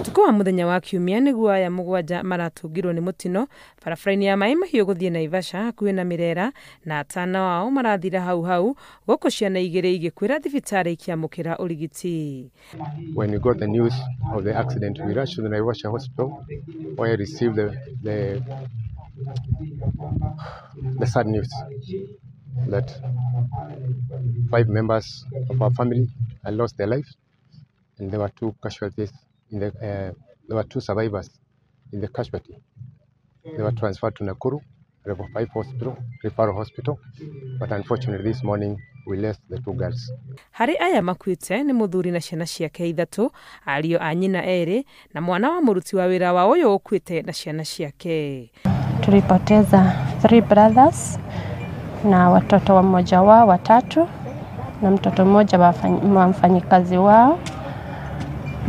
Ũtukũ wa mũthenya wa Kiumia nĩguo aya 7 maratungirwo nĩ mũtino barabara-inĩ ya Maĩ Mahiũ gũthiĩ Naivasha hakuhĩ na Mirera, na 5 ao marathira hau hau gũkũ ciana 2 igĩkuĩra thibitarĩ ikĩamũkĩra ũrigiti. When we got the news of the accident, we rushed to the Naivasha hospital where I received the sad news that 5 members of our family had lost their lives, and there were 2 casualties in the, there were 2 survivors in the casualty. They were transferred to Nakuru Level 5 hospital, referral hospital, but unfortunately this morning we lost the 2 girls. Harĩ aya makuĩte nĩ mũthuri na ciana ciake 3, ariũ a nyina 2 na mwana wa mũruti wa wĩra wa ũyũ ũkuĩte na ciana ciake. Tulipoteza 3 brothers na watoto wa mmoja wao 3 na mtoto mmoja wa mfanyikazi wao,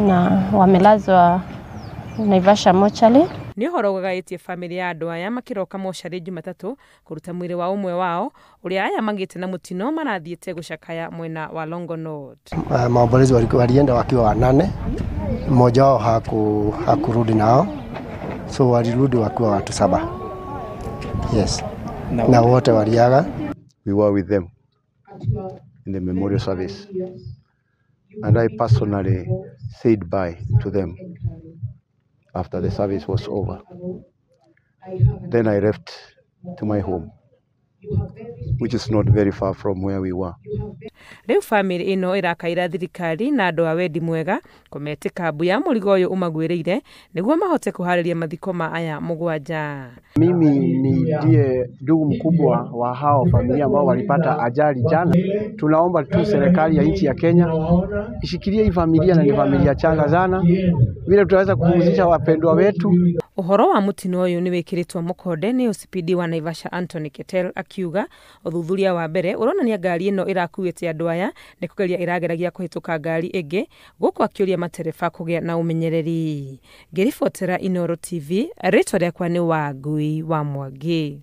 na wamelazwa Naivasha mochari. Nĩ ũhoro ũgagaĩtie bamĩrĩ ya andũ aya makĩroka mocarĩ Jumatatũ kũruta mwĩrĩ wa ũmwe wao ũrĩa aya magĩte na mũtino marathiĩte gũcakaya mwena wa Longonot. Maombolezi walienda wakiwa 8, mmoja wao hakurudi nao, so walirudi wakiwa watu 7. Yes. Na wote waliaga. We were with them in the memorial service, and I personally said bye to them after the service was over. Then I left to my home, which is not very far from where we were. Rĩu bamĩrĩ ĩno ĩrakaĩra thirikari na andũ a wendi mwega kũmetĩka mbu ya mũrigo ũyũ ũmagwĩrĩire nĩguo mahote kũharĩria mathiko ma aya 7. Mimi ni ndiye ndugu mkubwa wa hao familia ambao walipata ajali jana. Tunaomba tu serikali ya nchi ya Kenya ishikilie hii familia, na ni familia changa sana, vile tutaweza kupumzisha wapendwa wetu. Ũhoro wa mũtino ũyũ nĩ wĩkĩrĩtwo mũkonde nĩ OCPD wa Naivasha Anthony Keter akiuga ũthuthuria wa mbere ũronania ngari ĩno ĩrakuĩte andũ aya nĩ kũgeria ĩrageragia kũhĩtũka ngari ĩngĩ, gũkũ akĩũria matereba kũgĩa na ũmenyereri. Ngĩribotera Inooro TV, rĩtwa rĩakwa nĩ Wangui wa Mwangi.